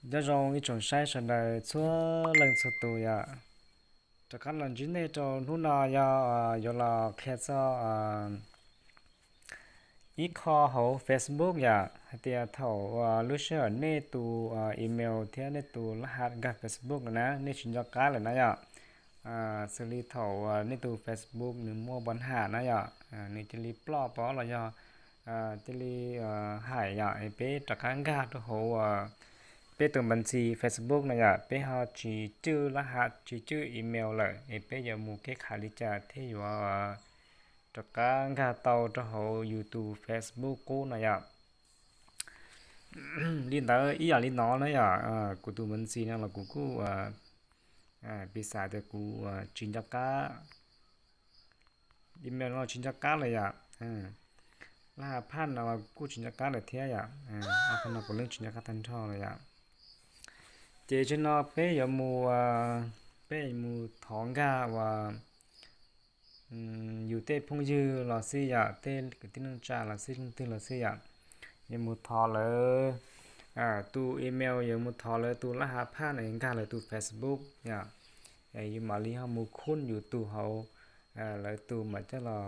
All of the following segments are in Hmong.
Nyob zoo ib tsoom saib sawv daws txhua leej txhua tus yom. Rov qab los ntsib nej rau hnub no yog yuav los qhia txog ib qho hauv Facebook yom, hais tias thaum lub sij hawm nej tus email thiab nej tus lab has nkag Facebook na, nej tsis nco qab lawm na yom, xws li thaum nej tus Facebook nws muaj pov ham na yom, nws cia li ploj pov los yog cia li hais yom, es peb rov qab nkag rau hauv peb tus npev ntxis Facebook no yom, peb ho tsis cwj lab has tsis cwj email lawm, es peb yuav mus keb kham li cas thiaj yuav rov qab nkag tau rau hauv yus tus Facebook qub no yom. Li ntawd ib yam li no na yom, kuv tus npev ntxis no los kuv kuj piv xam tias kuv tsis nco qab, email no tsis nco qab lawm yom, lab has phaj no los kuj tsis nco qab lawm thiab yom, ob qho no kuv yeej tsis nco qab tag nrho lawm yom. Ces tseem no peb yuav mus, peb mus thov nkag uas yus tej phooj ywg los xij yom, tej kwv tij neej tsa los xij, leej twg los xij yom, yuav mus thov lawv tus email, yuav mus thov lawv tus lab has phaj no nkag lawv tus Facebook yom, es yus mam li ho mus khun yus tus hauv lawv tus mam coj los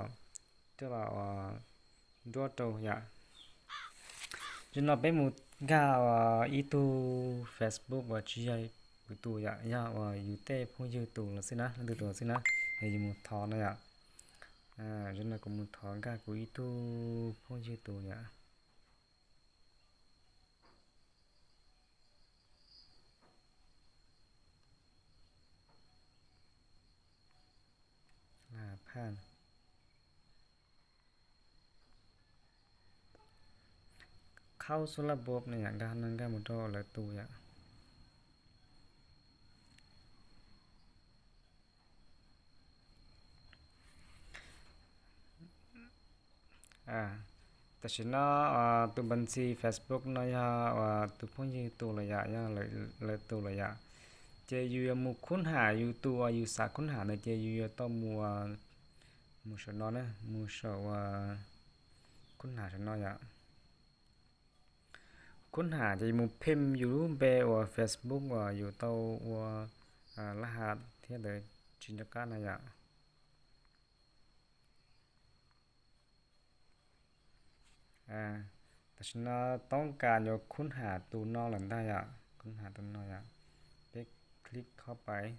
nruab rau yom. Tseem no peb mus nkag ib tug Facebook uas tsis yog kuv tus yom, yog uas yus tej phooj ywg tus los xij na, leej twg tus los xij na, es yus mus thov no yom. Tseem no kuv mus thov nkag kuv ib tug phooj ywg tus yom. Lab has phaj, khau xub lab bob no yom, nkag no nkag mus rau lawv tus yom. Tam sim no tus npev ntxis Facebook no yog uas tus phooj ywg tus lawm yom, yog lawv tus lawm yom. Ces yus yuav mus khun ham yus tus uas yus xav khun ham ntawd ces yus yuav tau mus, mus saum no na, mus saum uas khun ham saum no yom. Khun ham ces yus mus phim yus lub npe uas Facebook uas yus tau ua lab has thiab ntawd tsis nco qab na yom. Tam sim no toob kas yuav khun ham tus no lawm ntag yom, khun ham tus no yom. Peb click qhov pais.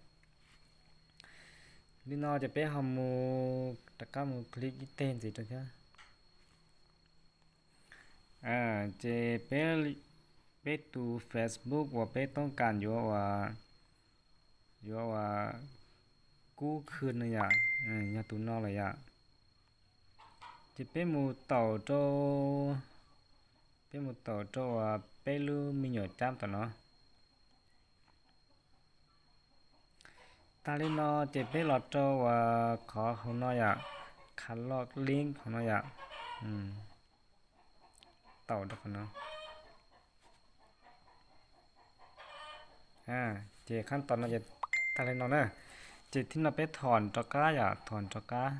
Li no ces peb ho mus rov qab mus click ib teg ntxiv rau thiab. Ces peb, peb tus Facebook uas peb toob kas yuav ua, yuav ua kub khw no yom, yog tus no lawm yom. Ces peb mus taum rau, peb mus taum rau uas peb lub me nyuam cab tom no. Tag li no ces peb los rau uas qhov hauv no yom, qhov log link hauv no yom, taum rau qhov no. Ces khab tom no ces tag li no na. Ces thib no peb thom rov qab yom, thom rov qab.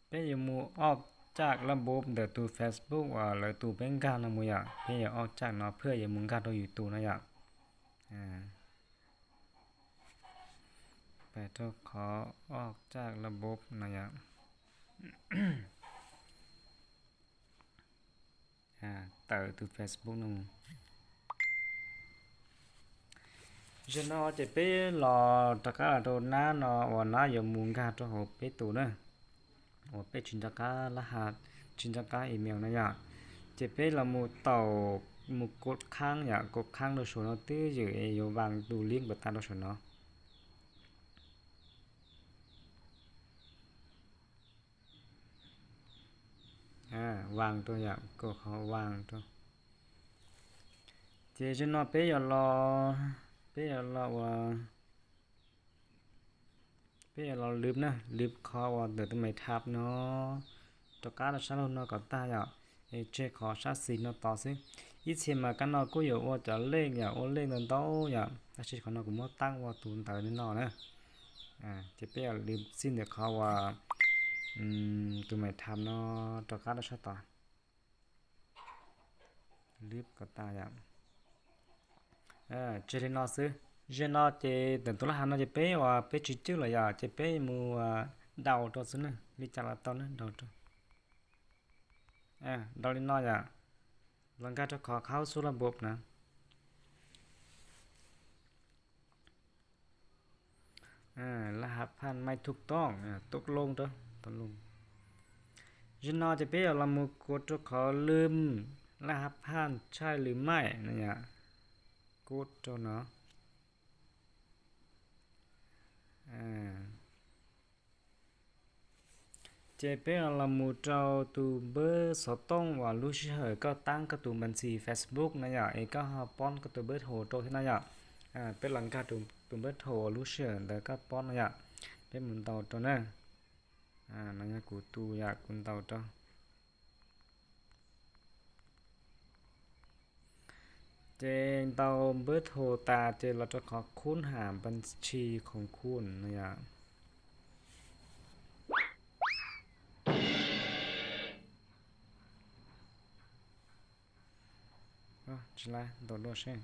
Peb yuav mus ob caj lab npob ntawm tus Facebook uas lawv tus peb nkag no mus yom, peb yuav ob caj no phwj yuav mus nkag rau yus tus no yom. Pais rau qhov ob caj lab npob no yom. Tawm tus Facebook no mus. Zaum no ces peb los rov qab los rau nab no uas nab yuav mus nkag rau hauv peb tus na, uas peb tsis nco qab lab has, tsis nco qab email no yom. Ces peb los mus taum, mus kod khaab yom, kod khaab rau saum no twb ywm es yuav vas tus link puas tas rau saum no. Vas rau yom, kod qhov vas rau. Ces zaum no peb yuav los, peb yuav los ua, peb yuav los lwv na, lwv qhov uas ntawm tus me thab no rov qab rau sab laug no kom tag yom, es tseg qhov sab xis no tos xwb. Ib txhia mas kab no kuj yuav ua cov lej yom, ua lej ntau ntau yom, tab sis qhov no kuv muab tab ua tus ntawv li no na. Ces peb yuav lwv txij ntawm qhov uas tus me thab no rov qab rau sab tod. Lwb kom tas yom. Tseg li no xwb. Zaum no ces ntawm tus laj hav no ces peb uas peb tsis cwj lawm yom, ces peb mus daus rau xwb na, li cas los tau na, daus rau. Daus li no yom, los nkag rau qhov khauv xub laj npum na. Laj hav phaj maij thuj tooj, tuj looj rau, tuj looj. Zaum no ces peb yuav los mus kuv rau qhov lwm laj hav phaj tshaj lwm maij no yom, kuv rau no. Ces peb los mus rau tus npawb xov tooj uas lub sij hawm koj tab koj tus npa ntxis Facebook no yom, es koj ho pob koj tus npawb thau rau thiab no yom. Peb los nkag tus npawb thau uas lub sij hawm ntawd koj pob no yom. Peb mus ntaus rau na. No yog kuv tus yom, kuv ntaus rau. Ces ntaus npawb thau tas ces los rau qhov khub ham npa ntxis khoom khun no yom. Tsis laib, ntaus dua seb.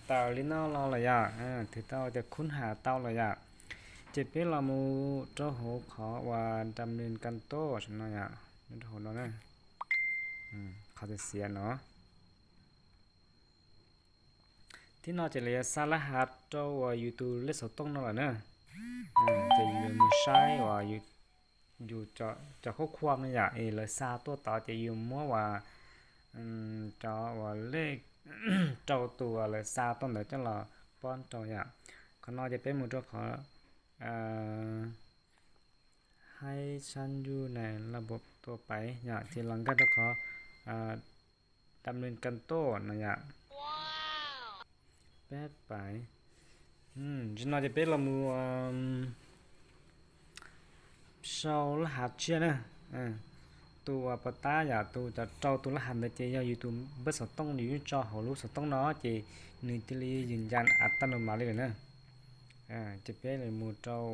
Tawm li no los lawm yom, twb tau tias khub ham tau lawm yom. Ces peb los mus rau hauv qhov uas dam nws kan tuaj no yom, rau hauv no na, qhov xiav no. Thib no ces lawv yuav xa laj hav rau uas yus tus lej xov tooj no lawm na. Ces yus yuav mus saib uas yus cov khub khuam no yom, es lawv xa tuaj tod ces yus muab uas cov uas lej rau tus uas lawv xa tuaj ntawd coj los pob rau yom. Qhov no ces peb mus rau qhov haib sab ntuj na, laj npum tua pais yom, ces los nkag rau qhov dam nws kan tuaj no yom. Peb pais, zaum no ces peb los mus sau laj hav tshiab na. Tus uas pos tab yom, tus cov rau tus laj hav ntawd ces yog yus tus npawb xov tooj, yus yeej tso hauv lub xov tooj no ces nws cia li yws ncas a taj no mas li lawm na. Ces peb los mus rau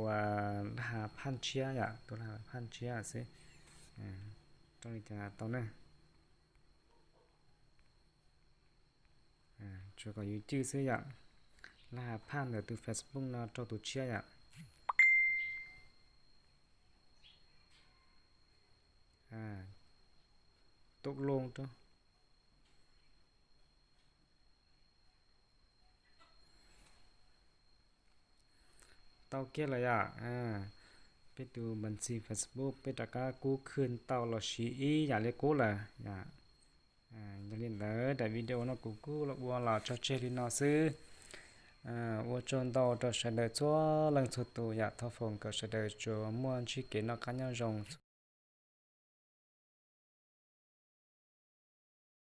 laj hav phaj tshiab yom, tus laj hav phaj tshiab xwb. Rau li cas tau na. Tsuas kom yus cwj xwb yom. Laj hav phaj ntawm tus Facebook no rau tus tshiab yom. Tuj looj rau. Tau kiag lawm yom. Peb tus npa ntxis Facebook peb rov qab kub khwj tau los sis ib yam li qub lawm yom. Yog li ntawd daim video no kuv kuj los ua los tso tseg li no xwb. Ua tsaug ntau rau sawv daws txhua leej txhua tus yom, thov foom kom sawv daws tsuas muaj ntsib kev noj qab nyob zoo.